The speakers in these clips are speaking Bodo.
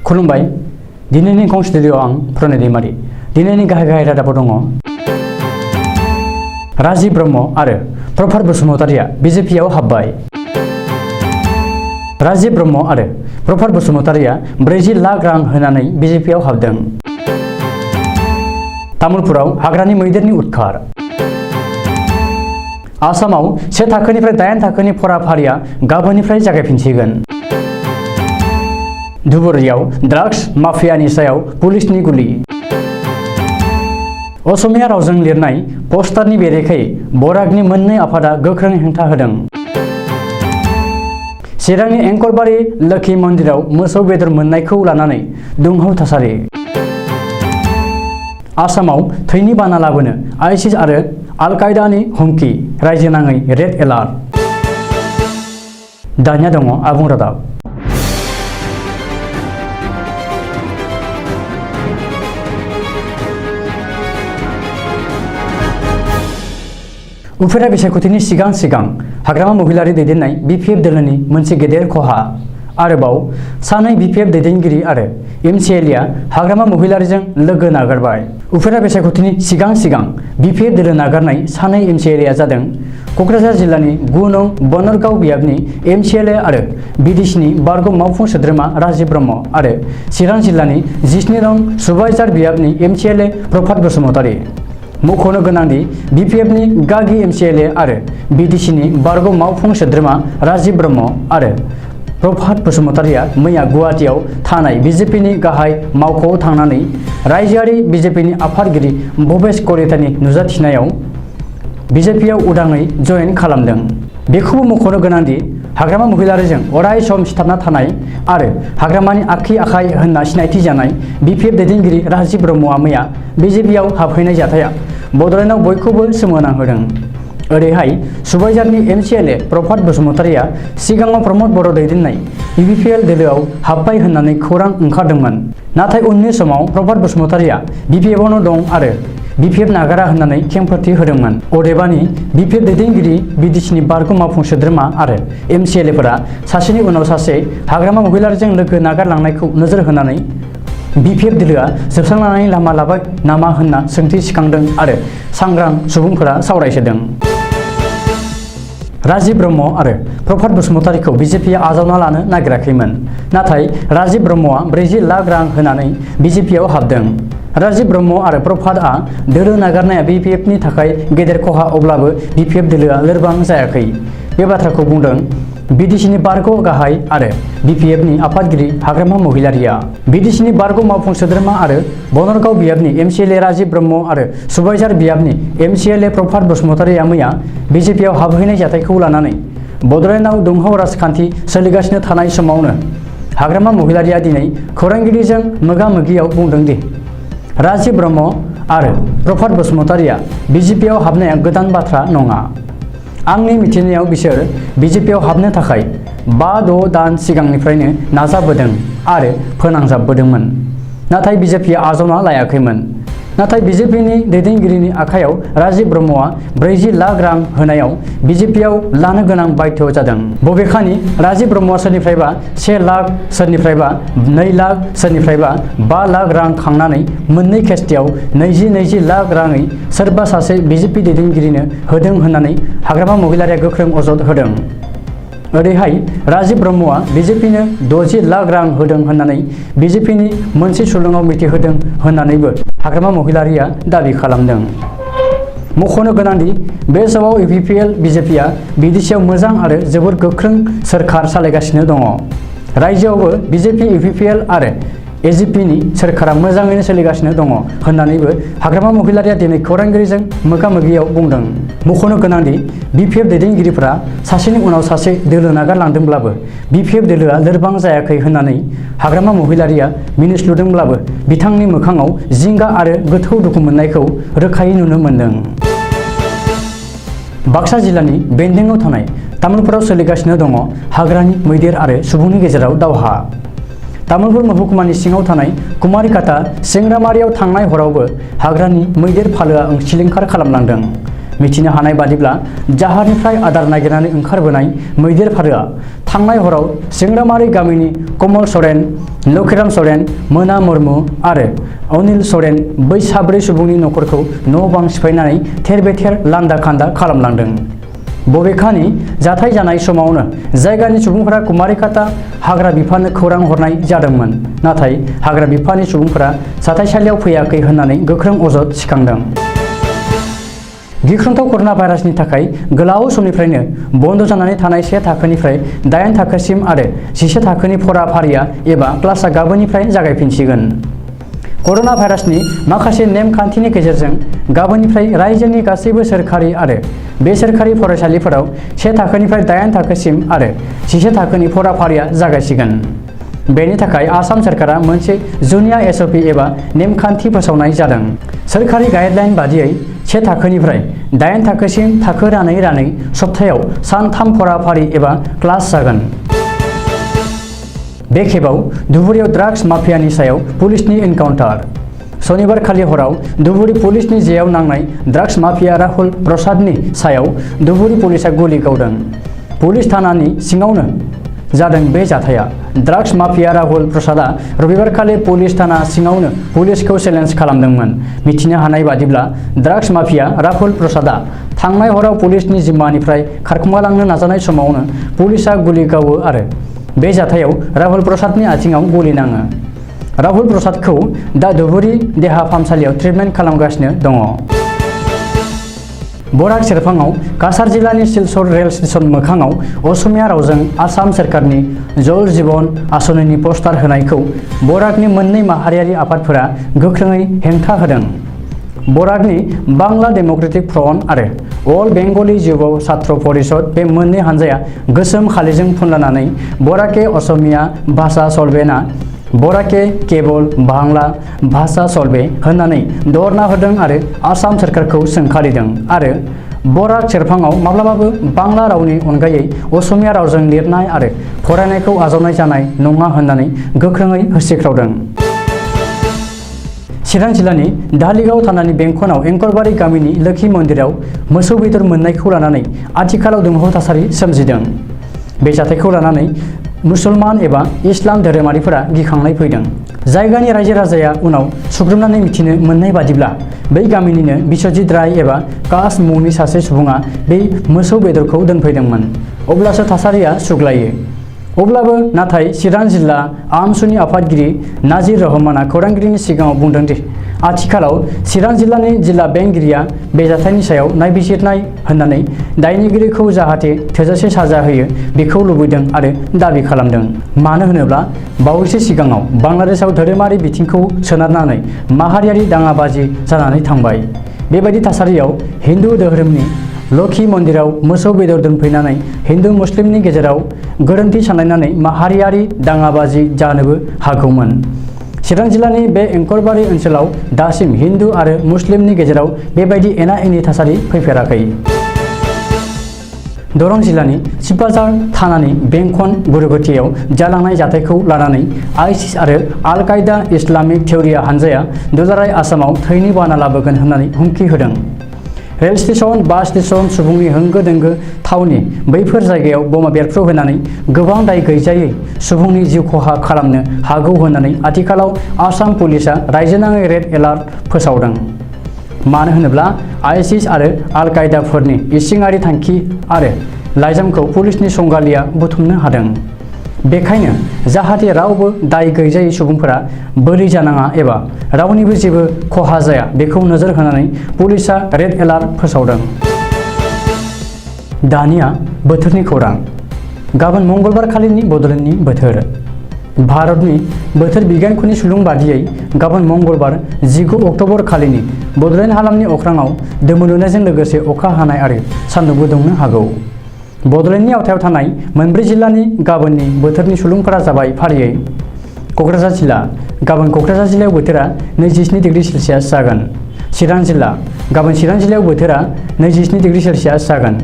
खुलुमबाय दिनैनि एंखं स्टुडिअ'आव आं प्रणय दैमारि दिनैनि गाहाय रादाबाव दङ राजीव ब्रह्म आरो प्रभात बसुमतारिया बिजेपिआव हाबबाय। राजीव ब्रह्म आरो प्रभात बसुमतारिया 40 लाख रां होनानै बिजेपिआव हाबदों। तामुलपुराव हाग्रानि मैदेरनि उदखार। आसामाव 1 थाखोनिफ्राय 8 थाखोनि फराफारिया गाबोननिफ्राय जागायफिनसिगोन। धुबुरीयाव ड्राग्स माफियानि सायाव पुलिसनि गुलि। असमिया रावजों लिरनाय पस्टारनि बेरेखायै बराकनि मोननै आफादा गोख्रों हेंथा होदों। चिरांनि एंकरबारि लोखि मन्दिराव मोसौ बेदर मोननायखौ लानानै दुंहाव थासारि। आसामाव थैनि बाना लाबोनो आइसिस आरो आल कायदानि हुमखि रायजोनाङै रेड एलार्ट। दानिया दङ आबुं रादाब। उफेरा बिसायख'थिनि सिगां हाग्रामा महिलारि दैदेननाय बिपिएफ दोलोनि मोनसे गेदेर खहा। आरोबाव सानै बिपिएफ दैदेनगिरि आरो एमसिएलआ हाग्रामा महिलारिजों लोगो नागारबाय। उफेरा बिसायख'थिनि सिगां बिपिएफ दोलो नागारनाय सानै एमसिएलआ जादों क'क्राझार जिल्लानि 9 नं बनरगाव बियाबनि एमसिएलए आरो बिडिसिनि बारग' मावफुं सोद्रोमा राजीव ब्रह्म आरो चिरां जिल्लानि 17 नं सुबाइझार बियाबनि एमसिएलए प्रभात बसुमतारि। मख'नो गोनांदि बिपिएफनि गागि एमसिएलए आरो बिडिसिनि बारग' मावफुं सोद्रोमा राजीव ब्रह्म आरो प्रभात बसुमतारिया मैया गुवाहाटीआव थानाय बिजेपिनि गाहाय मावख'आव थांनानै रायजोआरि बिजेपिनि आफादगिरि भबेश कलितानि नुजाथिनायाव बिजेपिआव उदाङै जयेन खालामदों। बेखौबो मख'नो गोनांदि हाग्रामा महिलारिजों अराय सम सिथाबना थानाय आरो हाग्रामानि आखि आखाइ होनना सिनायथि जानाय बिपिएफ दैदेनगिरि राजीव ब्रह्मआ मैया बिजेपिआव हाबहैनाय जाथाया बड'लेण्डआव बयखौबो सोमोनांहोदों। ओरैहाय सुबाइझारनि एमसिएलए प्रभात बसुमतारिया सिगाङाव प्रमद बर' दैदेननाय इउपिपिएल दोलोआव हाबबाय होननानै खौरां ओंखारदोंमोन। नाथाय उननि समाव प्रभात बसुमतारिया बिपिएफआवनो दं आरो बिपिएफ नागारा होननानै खेंफोरथि होदोंमोन। अदेबानि बिपिएफ दैदेनगिरि बिडिसिनि बारग' मावफुं सोद्रोमा आरो एमसिएलएफोरा सासेनि उनाव सासे हाग्रामा महिलारिजों लोगो नागारलांनायखौ नोजोर होनानै बिपिएफ दोलोआ जोबस्रांलांनायनि लामा लाबाय नामा होनना सोंथि सिखांदों आरो सांग्रां सुबुंफोरा सावरायसोदों। राजीव ब्रह्म आरो प्रभात बसुमतारिखौ बिजेपिआ आजावना लानो नागिराखैमोन। नाथाय राजीव ब्रह्मआ 40 लाख रां होनानै बिजेपिआव हाबदों। राजीव ब्रह्म आरो प्रभातआ दोलो नागारनाया बिपिएफनि थाखाय गेदेर खहा, अब्लाबो बिपिएफ दोलोआ लोरबां जायाखै। बे बाथ्राखौ बुंदों बिडिसिनि बारग' गाहाय आरो बिपिएफनि आफादगिरि हाग्रामा महिलारिया। बिडिसिनि बारग' मावफुं सोद्रोमा आरो बनरगाव बियाबनि एमसिएलए राजीव ब्रह्म आरो सुबाइझार बियाबनि एमसिएलए प्रभात बसुमतारिया मैया बिजेपिआव हाबहैनाय जाथायखौ लानानै बड'लेण्डआव दुंहाव राजखान्थि सोलिगासिनो थानाय समावनो हाग्रामा महिलारिया दिनै खौरांगिरिजों मोगा-मोगियाव बुंदों दि राजीव ब्रह्म आरो प्रभात बसुमतारिया बिजेपिआव हाबनाया गोदान बाथ्रा नङा। आंनि मिथिनायाव बिसोर बिजेपिआव हाबनो थाखाय 5-6 दान सिगांनिफ्रायनो नाजाबोदों आरो फोनांजाबबोदोंमोन। नाथाय बिजेपिआ आजावना लायाखैमोन। नाथाय बिजेपिनि दैदेनगिरिनि आखायाव राजीव ब्रह्मआ 40 लाख रां होनायाव बिजेपिआव लानो गोनां बाध्य जादों। बबेखानि राजीव ब्रह्मआ सोरनिफ्रायबा 1 लाख, सोरनिफ्रायबा 2 लाख, सोरनिफ्रायबा 5 लाख रां खांनानै मोननै खेस्तियाव 20 लाख राङै सोरबा सासे बिजेपि दैदेनगिरिनो होदों होननानै हाग्रामा महिलारिया गोख्रों अजद होदों। ओरैहाय राजीव ब्रह्मआ बिजेपिनो 60 लाख रां होदों होननानै बिजेपिनि मोनसे सुलुङाव मिथिहोदों होननानैबो हाग्रामा महिलारिया दाबि खालामदों। मख'नो गोनांदि बे समाव इउपिपिएल बिजेपिआ बिडिसिआव मोजां आरो जोबोर गोख्रों सोरखार सालायगासिनो दङ। रायजोआवबो बिजेपि इउपिपिएल आरो एजिपिनि सोरखारा मोजाङैनो सोलिगासिनो दङ होननानैबो हाग्रामा महिलारिया दिनै खौरांगिरिजों मोगा-मोगियाव बुंदों। मख'नो गोनांदि बिपिएफ दैदेनगिरिफोरा सासेनि उनाव सासे दोलो नागारलांदोंब्लाबो बिपिएफ दोलोआ लोरबां जायाखै होननानै हाग्रामा महिलारिया मिनिस्लुदोंब्लाबो बिथांनि मोखाङाव जिंगा आरो गोथौ दुखु मोननायखौ रोखायै नुनो मोन्दों। बाक्सा जिल्लानि बेन्दोंआव थानाय तामुलपुराव सोलिगासिनो दङ हाग्रानि मैदेर आरो सुबुंनि गेजेराव दावहा। तामुलपुर महकुमानि सिङाव थानाय कुमारिकाटा सेंग्रामारियाव थांनाय हरावबो हाग्रानि मैदेर फालोआ सिलिंखार खालामलांदों। मिथिनो हानाय बादिब्ला जाहारनिफ्राय आदार नागिरनानै ओंखारबोनाय मैदेर फालोआ थांनाय हराव सिंग्रामारि गामिनि कमल सरेन, लखिराम सरेन, मोना मुर्मु आरो अनिल सरेन बै साब्रै सुबुंनि न'खरखौ न'-बां सिफायनानै थेर-बेथेर लान्दा-खान्दा खालामलांदों। बबेखानि जाथाय जानाय समावनो जायगानि सुबुंफोरा कुमारिकाटा हाग्रा बिफाननो खौरां हरनाय जादोंमोन, नाथाय हाग्रा बिफाननि सुबुंफोरा जाथायसालियाव फैयाखै होननानै गोख्रों अजद थिखांदों। गिख्रंथाव कर'ना भाइरासनि थाखाय गोलाव समनिफ्रायनो बन्द जानानै थानाय 1 थाखोनिफ्राय 8 थाखोसिम आरो 11 थाखोनि फराफारिया एबा क्लासआ गाबोननिफ्राय जागायफिनसिगोन। कर'ना भाइरासनि माखासे नेम-खान्थिनि गेजेरजों गाबोननिफ्राय रायजोनि गासैबो सोरखारि आरो बेसरकारि फरायसालिफोराव 1 थाखोनिफ्राय 8 थाखोसिम आरो 11 थाखोनि फराफारिया जागायसिगोन। बेनि थाखाय आसाम सोरखारा मोनसे जुनिया SOP एबा नेमखान्थि फोसावनाय जादों। सोरखारि गाइडलाइन बादियै 1 थाखोनिफ्राय 8 थाखोसिम थाखो रानै सप्तायाव सान 3 फराफारि एबा क्लास जागोन। बे खेबाव धुबुरीयाव ड्राग्स माफियानि सायाव पुलिसनि एनकाउन्टार। शनिबारखालि हराव धुबुरी पुलिसनि जेयाव नांनाय ड्राग्स माफिया राहुल प्रसादनि सायाव धुबुरी पुलिसआ गुलि गावदों। पुलिस थानानि सिङावनो जादों बे जाथाया। ड्राग्स माफिया राहुल प्रसादआ रबिबारखालि पुलिस थाना सिङावनो पुलिसखौ चेलेन्ज खालामदोंमोन। मिथिनो हानाय बादिब्ला ड्राग्स माफिया राहुल प्रसादआ थांनाय हराव पुलिसनि जिम्मानिफ्राय खारखोमालांनो नाजानाय समावनो पुलिसआ गुलि गावो आरो बे जाथायाव राहुल प्रसादनि आथिंआव गुलि नाङो। राहुल प्रसादखौ दा धुबुरी देहा फाहामसालियाव ट्रिटमेन्ट खालामगासिनो दङ। बराक सेरफाङाव काछार जिल्लानि सिलचर रेल स्टेशन मोखाङाव असमिया रावजों आसाम सोरखारनि जल जीवन आसनिनि पस्टार होनायखौ बराकनि मोननै माहारियारि आफादफोरा गोख्रोङै हेंथा होदों। बराकनि बांला डेम'क्रेटिक फ्रन्ट आरो अल बेंगली युव छात्र परिषद बे मोननै हानजाया गोसोम खालिजों फुनलानानै बराके असमिया भाषा चलबेना बराके केवल बांला भाषा चलबे होननानै धरना होदों आरो आसाम सोरखारखौ सोंखारिदों आरो बराक सेरफाङाव माब्लाबाबो बांला रावनि अनगायै असमिया रावजों लिरनाय आरो फरायनायखौ आजावनाय जानाय नङा होननानै गोख्रोङै होसिख्रावदों। चिरां जिल्लानि धालिगाव थानानि बेंखनाव एंखरबारि गामिनि लोखि मन्दिराव मोसौ बेदर मोननायखौ लानानै आथिखालाव दुंहाव थासारि सोमजिदों। बे जाथायखौ लानानै मुसलमान एबा इस्लाम धोरोमारिफोरा गिखांनाय फैदों। जायगानि रायजो राजाया उनाव सुग्रोमनानै मिथिनो मोननाय बादिब्ला बै गामिनिनो बिश्वजित राय एबा कास मुंनि सासे सुबुङा बे मोसौ बेदरखौ दोनफैदोंमोन। अब्लासो थासारिया सुग्लायो। अब्लाबो नाथाय चिरां जिल्ला आमसुनि आफादगिरि नाजिर रहमाना खौरांगिरिनि सिगाङाव बुंदों दि आथिखालाव चिरां जिल्लानि जिल्ला बेंगिरिया बे जाथायनि सायाव नायबिजिरनाय होननानै दायनिगिरिखौ जाहाथे थोजासे साजा होयो बेखौ लुबैदों आरो दाबि खालामदों। मानो होनोब्ला बावैसो सिगाङाव बांलादेशआव धोरोमारि बिथिंखौ सोनारनानै माहारियारि दाङाबाजि जानानै थांबाय। बेबायदि थासारियाव हिन्दु धोरोमनि लखि मन्दिराव मोसौ बेदर दोनफैनानै हिन्दु मुस्लिमनि गेजेराव गोरोन्थि सानलायनानै माहारियारि दाङाबाजि जानोबो हागौमोन। चिरां जिल्लानि बे एंखरबारि ओनसोलाव दासिम हिन्दु आरो मुस्लिमनि गेजेराव बेबायदि एना-एनि थासारि फैफेराखै। दरं जिल्लानि सिपाझार थानानि बेंखन गुरुगथियाव जालांनाय जाथायखौ लानानै आइसिस आरो आल कायदा इस्लामिक थेवरिया हानजाया दुलाराय आसामाव थैनि बाना लाबोगोन होननानै हुमखि होदों। रेल स्टेशन, बास स्टेशन, सुबुंनि होंगो-दोंगो थावनि बैफोर जायगायाव बमा बेरफ्रु होनानै गोबां दाय गैजायै सुबुंनि जिउ खहा खालामनो हागौ होननानै आथिखालाव आसाम पुलिसआ रायजोनाङै रेड एलार्ट फोसावदों। मानो होनोब्ला आइसिस आरो आल कायदाफोरनि इसिङारि थांखि आरो लाइजामखौ पुलिसनि संगालिया बुथुमनो हादों। बेखायनो जाहाथे रावबो दाय गैजायै सुबुंफोरा बोलि जानाङा एबा रावनिबो जेबो खहा जाया बेखौ नोजोर होनानै पुलिसआ रेड एलार्ट फोसावदों। दानिया बोथोरनि खौरां। गाबोन मंगलबार खालिनि बड'लेण्डनि बोथोर। भारतनि बोथोर बिगियानख'नि सुलुं बादियै गाबोन मंगलबार 19 अक्ट'बर खालिनि बड'लेण्ड हालामनि अख्राङाव दोमैलुनायजों लोगोसे अखा हानाय आरो सान्दुंबो दुंनो हागौ। बड'लेण्डनि आवथायाव थानाय मोनब्रै जिल्लानि गाबोननि बोथोरनि सुलुंफोरा जाबाय फारियै क'क्राझार जिल्ला गाबोन क'क्राझार जिल्लायाव बोथोरा 27 डिग्री सेल्सियास जागोन। चिरां जिल्ला गाबोन चिरां जिल्लायाव बोथोरा 27 डिग्री सेल्सियास जागोन।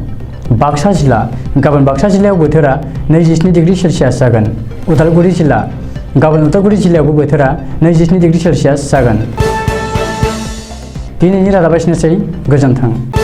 बाक्सा जिल्ला गाबोन बाक्सा जिल्लायाव बोथोरा 27 डिग्री सेल्सियास जागोन। उदालगुरि जिल्ला गाबोन उदालगुरि जिल्लायावबो बोथोरा 27 डिग्री सेल्सियास जागोन। दिनैनि रादाबा एसेनोसै। गोजोन्थों।